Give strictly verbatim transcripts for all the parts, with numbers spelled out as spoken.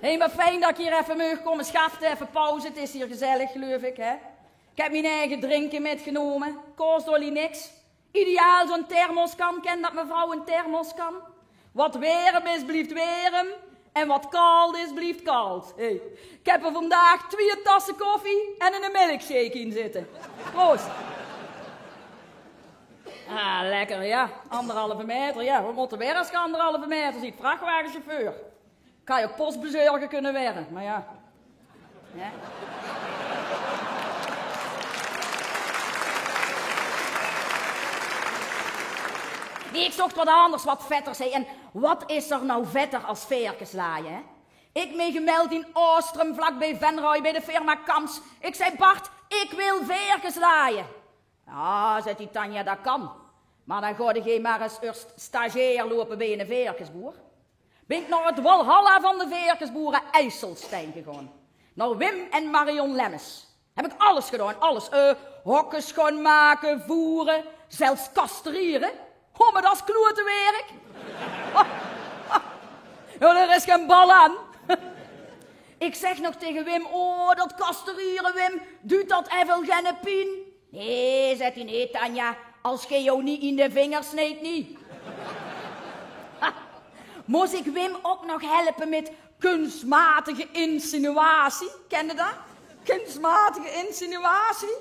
Hé, wat fijn dat ik hier effe meug komme schafte, effe pauze. Het is hier gezellig, gleuf ik, hè? Ik heb mien eige drinke mitgenome. Kost ollie niks. Ideaal, zo'n thermoskan. Kent dat, mevrouw, een thermoskan? Wat werm is, blieft werm. En wat kald is, blieft kald. Hey. Ik heb er vandaag twee tassen koffie en een milkshake in zitten. Proost. Ah, lekker, ja. Anderhalve meter, ja. We moeten weer als je anderhalve meter ziet. Vrachtwagenchauffeur. Kan je ook postbezorger kunnen worden, maar ja. Hè? Nee, ik zocht wat anders, wat vetters, hè. En wat is er nou vetter als verkenslaaien, hè? Ik me gemeld in Oostrum, vlakbij Venray, bij de firma Kamps. Ik zei: "Bart, ik wil verkenslaaien." "Ja," zet die Tanja, "dat kan. Maar dan goede ge maar eens eerst stagiair lopen bij een verkensboer." Ben ik naar het walhalla van de verkensboeren, IJsselstein, gegaan. Naar Wim en Marion Lemmes. Heb ik alles gedaan, alles. Eh, hokken schoonmaken, voeren, zelfs castreren. Oh, maar dat is klote werk. Ja, er is geen bal aan. Ik zeg nog tegen Wim: "Oh, dat castreren, Wim, duurt dat evel genne pien?" "Nee," zet hij, "nee, Tanja, als ge jou niet in de vingers snijdt, niet." Moest ik Wim ook nog helpen met kunstmatige insinuatie? Kende dat? Kunstmatige insinuatie.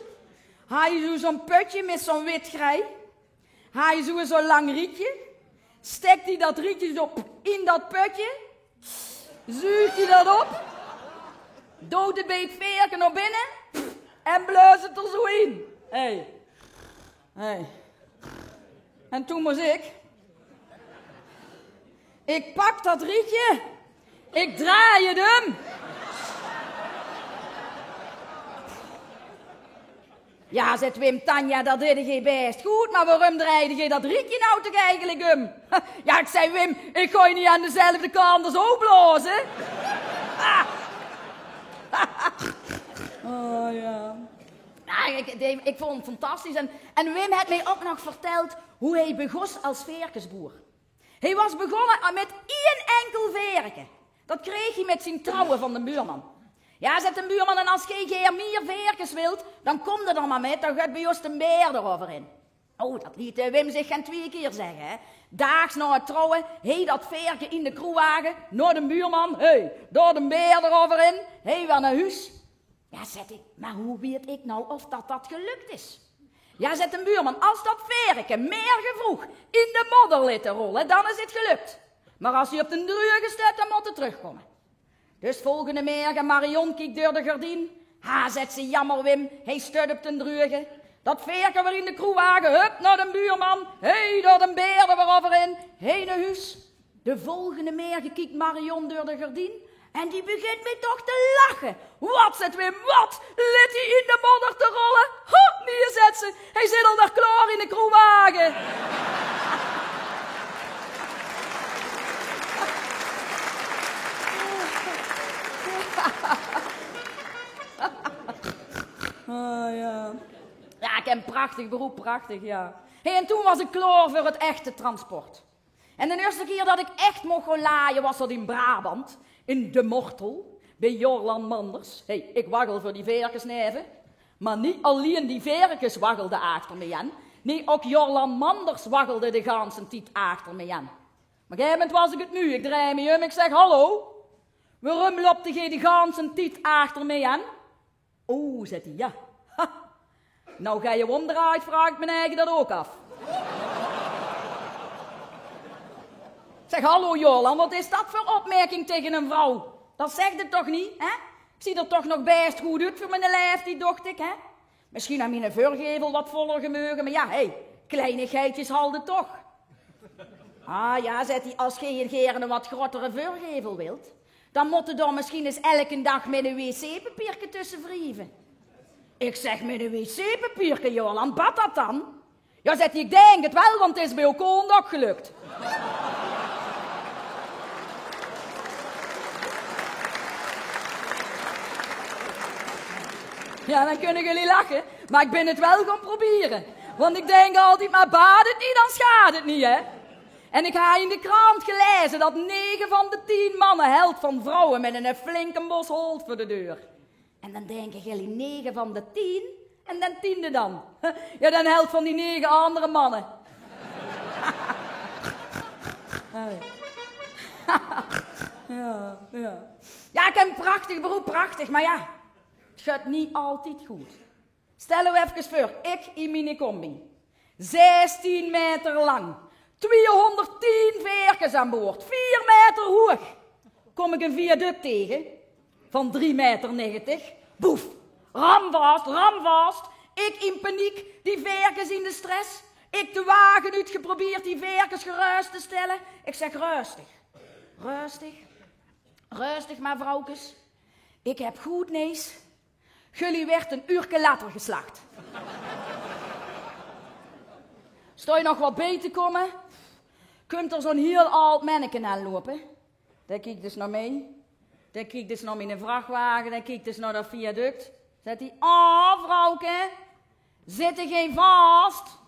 Hij zoe zo'n putje met zo'n wit grij. Hij zoe zo'n lang rietje. Stek hij dat rietje zo in dat putje. Zuug hij dat op. Doot het bij het verken naar binnen. En blaas het er zo in. Hey. Hey. En toen moest ik. Ik pak dat rietje. Ik draai het om. "Ja," zet Wim, "Tanja, dat deed je best goed, maar waarom draaide je dat rietje nou toch eigenlijk om?" "Ja," ik zei, "Wim, ik gooi niet aan dezelfde kant als ook blazen." Oh ja. Nou, ik, ik vond het fantastisch. En, en Wim heeft mij ook nog verteld hoe hij begon als verkensboer. Hij was begonnen met één enkel verke. Dat kreeg hij met zijn trouwen van de buurman. "Ja," zet de buurman, "en als gij, gij meer verkens wilt, dan komt er dan maar met, dan gaat bij ons de beer erover in." Oh, dat liet, eh, Wim zich geen twee keer zeggen, hè. Daags na het trouwen, hij dat verke in de kroewagen, naar de buurman, hey, door de beer erover in, hij weer naar huis. "Ja," zet hij, "maar hoe weet ik nou of dat dat gelukt is?" "Ja," zet de buurman, "als dat verke mergen vroeg in de modder litte rollen, dan is het gelukt. Maar als hij op de dreuge staat, dan moet het terugkomen." Dus volgende merge, Marion kiek door de gardien. "Ha," zet ze, "jammer, Wim, hij stut op den dreuge." Dat verke weer in de kroewagen, hup, naar de buurman. Hey, door de beer weer over in. Hey, naar huis. De volgende merge kiek Marion door de gardien. En die begint me toch te lachen. "Wat," zet Wim, "wat? Lit hij in de modder te rollen? Hop, nee," zet ze. "Hij zit al daar klaar in de kroewagen." Oh, ja. Ja, ik heb een prachtig beroep, prachtig, ja. Hey, en toen was ik klaar voor het echte transport. En de eerste keer dat ik echt mocht gaan laaien was dat in Brabant, in De Mortel, bij Jorlan Manders. Hey, ik waggel voor die verkens neve. Maar niet alleen die verkens waggelden achter me aan. Nee, ook Jorlan Manders waggelde de ganse tijd achter me aan. Op een gegeven moment was ik het nu. Ik draai me om, ik zeg: "Hallo, waarom loopt gij de ganse tijd achter mij aan?" "Oh," zet hij, "ja. Ha. Nou, gij je omdraait, vraag ik me eigen dat ook af." Ik zeg: "Hallo Jorlan, wat is dat voor opmerking tegen een vrouw? Dat zegt het toch niet, hè? Ik zie er toch nog best goed uit voor mijn leeftijd, dacht ik, hè? Misschien had mijn voorgevel wat voller gemogen, maar ja, hey, kleinigheidjes halden toch." "Ah ja," zet hij, "als gij een gaarne wat grotere voorgevel wilt, dan moet er daar misschien eens elke dag met een wc-papierke tussen wrieven." Ik zeg: "Met een wc-papierke, Jorlan, bad dat dan?" "Ja," zet hij, "ik denk het wel, want het is bij elkaar ook gelukt." Ja, dan kunnen jullie lachen, maar ik ben het wel gaan proberen. Want ik denk altijd maar: baat het niet, dan schaadt het niet, hè? En ik ha in de krant gelaeze dat nege van de tien manne helt van vrouwe met 'ne flinke bos holt veur de deur. En dan dinke gillie: nege van de tien? En den tiende dan? Ja, den helt van die nege andere manne. Ja, ja. Ja, ik heb 'n prachtig beroep, prachtig, maar ja, 't geit niet altied good. Stel ow efkes veur, ik in miene combi. Zestien meter lang, twiehonderdtien verkes aan boord, vier meter hoeg. Kom ik 'n viaduct tege van drie meter negentig. Boef, ramvast, ramvast. Ik in paniek, die verkes in de stress. Ik de wage oetgeprobeerd, die verkes gerust te stelle. Ik zeg: rustig, rustig, rustig maar, vrouwkes. Ik heb good nees. Gullie werd 'n uurke later geslacht. Stoj nog wat bej te komme, kump er zo'n hiel ald menneke aanlope. Dae kiekt dus nao mej, dae kiekt dus nao miene vrachtwage, dae kiekt dus nao dat viaduct. Zet ie: "Oh, vrouwke, zitte geej vast?"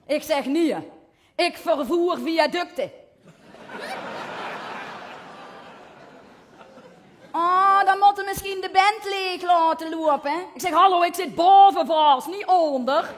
Ik zeg: "Nieë, ik vervoer viaducten." "Oh, dan motte misschien de band leeg laote lope." Ik zeg: "Hallo, ik zit bove vast, niet onder."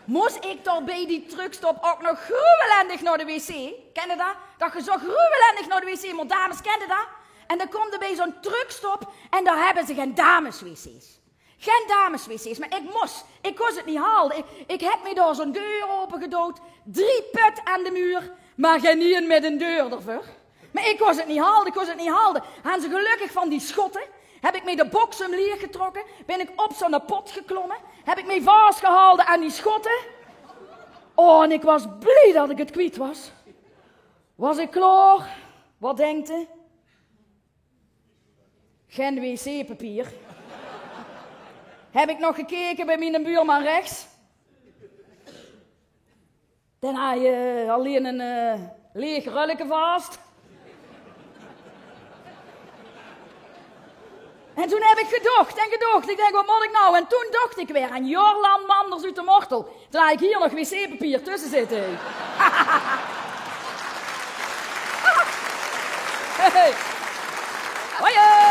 Mos ik dao bej die truckstop ouk nog gruwelendig nao de wc? Kende dat? Dat ge zo gruwelendig nao de wc mot, dames, kende dat? En dan kom de bej zo'n truckstop en dao hebbe ze gen dames-wc's. Gen dames-wc's, maar ik mos. Ik kos 't niet halde. Ik, ik heb mej dao zo'n deur opegedood. Drie put aan de muur, maar gen ien met 'n deur d'rveur. Maar ik kos 't niet halde, ik kos 't niet halde. Han ze gelukkig van die schotte. Heb ik mej de boks umleeg getrokke. Ben ik op zo'n pot geklomme. Heb ik mej vastgehalde aan die schotte. Oh, en ik was blie dat ik 't kwiet was. Was ik klaor? Wat denkte? Gen wc-papier. Heb ik nog gekeke bej miene buurman rechts. Den haaj je allein 'n, eh, leeg rulleke vast. En toen heb ik gedocht en gedocht. Ik denk: "Wat mot ik nou?" En toen docht ik weer aan Jorlan Manders oet de Mortel. Toen haaj ik hier nog wc-papier tusse zitte. Hey. Hoi, hoi.